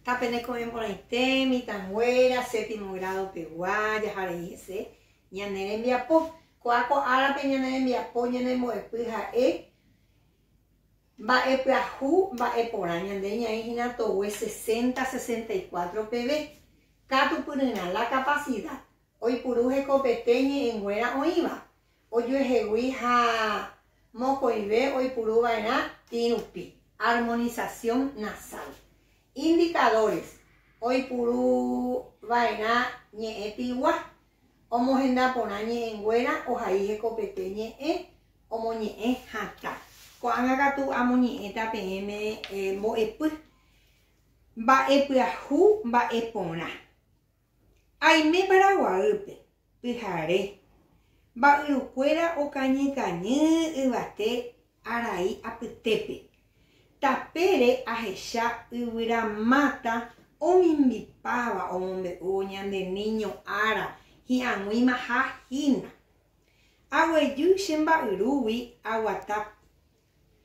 Tapeneko'ẽ porãite mitãnguéra séptimo grado pegua jaharei hese ñane rembiapo. Ko'ã ko árape ñane rembiapo ñane mbo'epy ha'e mba'e pyahu, mba'e porã. Ñande ñaĩ hína togue sesenta, sesenta y cuatro peve. Katupyryrã, la capacidad, oipuru hekopete ñe'ẽnguéra oĩva, ojuehegui ha mokõive oipuruva'erã tĩ rupi, armonización nasal. Indicadores, oipuruva'erã ñe'ẽ tĩgua, omohenda porã ñe'ẽnguéra ohai hekopete ñe'ẽ, omoñe'ẽ hatã. Ko'ág̃a katu amoñe'ẽta peẽme mbo'epy, mba'e pyahu, mba'e porã. Aime Paraguaýpe, pyhare, mba'yrukuéra okañykañy yvate arai apytépe. Tapére ahecha yvyramáta omimbipáva omombe'úvo ñande niño ára hi'ag̃uimaha hína. Aguejy che mba'yrúgui aguata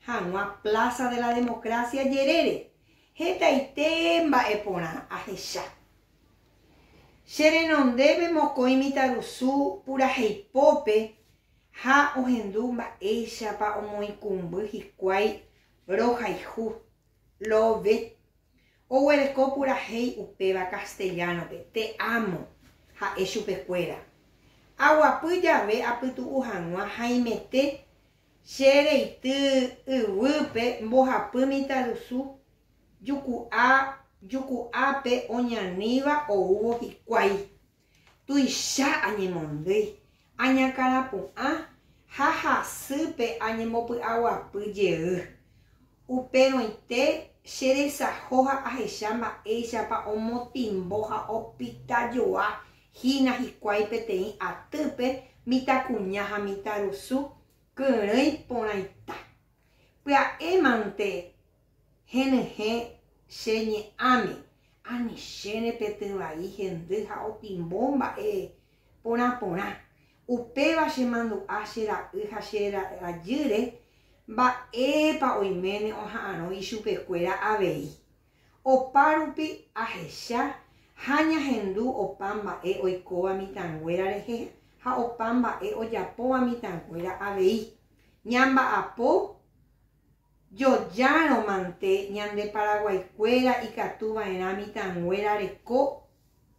hag̃ua Plaza de la Democracia jerére, hetaite mba'e porã ahecha. Che renondépe mokõi mitãrusu puraheipópe ha ohendu mba'éichapa omoĩkumby hikuái rohayhu, love. Oguereko purahéi upéva castellano-pe, Te amo, ha'e chupekuéra. Aguapy jave apytu'u hag̃ua haimete Che reity yvýpe mbohapy mitãrusu juku'a juku'ápe oñaníva oúvo hikuái. Tuicha añemondýi, añakãrapu'ã ha hasýpe añembopy'aguapy jey. Upérõite che resaho ha ahecha mba'éichapa omotimbo ha opitajoa hína hikuái peteĩ atýpe mitãkuña ha mitãrusu kyrỹi porãita. Pya'émante henyhẽ che ñe'ãme, anichéne pe tyvai hendy ha otimbo mba'e porã porã. Upéva chemandu'a che ra'y ha che rajýre mba'épa oiméne oha'arõ ichupekuéra avei. Opárupi ahecha ha ñahendu opa mba'e oikóva mitãnguéra rehe ha opa mba'e ojapóva mitãnguéra avei. Ñamba'apo jojárõ mante ñande paraguaikuéra ikatu va'erã mitãnguéra reko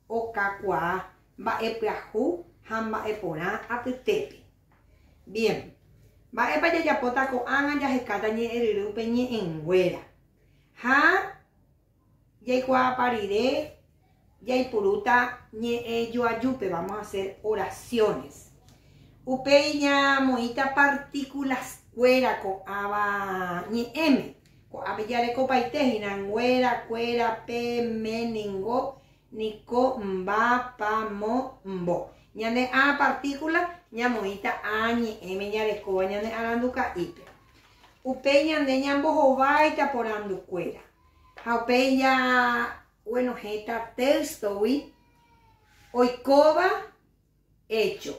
okakuaa mba'e pyahu ha mba'e porã apytépe. Bien. Mba'épa jajapóta ko'ág̃a jahekáta ñe'ẽryru upe ñe'ẽnguéra. Ha jaikuaapa rire jaipurúta ñe'ẽjoajúpe, vamos a hacer oraciones. Upéi ñamoĩta partículas-kuéra ko'ãva ñe'ẽme. Ko'ápe jarekopaite hína nguéra, kuéra, pe, me, ningo, niko, mba, pa, mo, mbo. Ñane ã partícula ñamoĩta ã ñe'ẽme jarekóva ñane aranduka'ípe. Upéi ñande ñambohováita porandukuéra ha upéi jaguenohẽta téystogui oikóva hecho,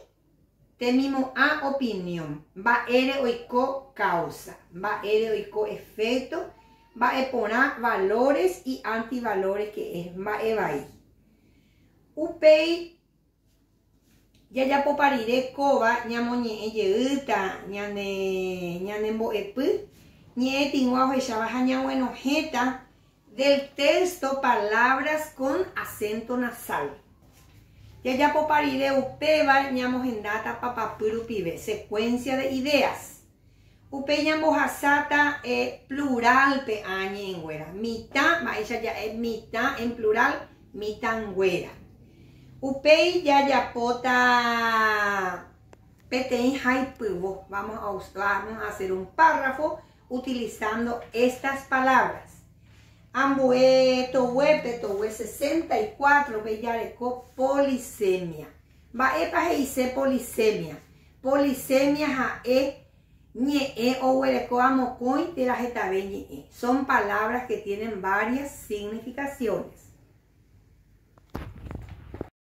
temimo'ã opinión, mba'ére oiko causa, mba'ére oiko efecto, mba'eporã valores y antivalores que es mba'evai. Upéi Jajapopa rire kóva ñamoñe'ẽ jeýta ñane ñane mbo'epy ñe'ẽ tĩgua ohecháva ha ñaguenohẽta del texto palabras con acento nasal. Jajapopa rire upéva ñamohendáta papapy rupive, secuencia de ideas. Upéi ñambohasáta plural-pe ã ñe'ẽnguéra. Mitã, mba'éicha ja'e mitã en plural? Mitãnguéra. Upéi jajapóta peteĩ haipyvo. Vamos a, vamos a hacer un párrafo utilizando estas palabras. Ambue toguépe, togue 64-pe jareko polisemia. Mba'épa he'ise polisemia? Polisemia ha'e ñe'ẽ oguerekóva mokõi térã hetave ñe'ẽ. Son palabras que tienen varias significaciones.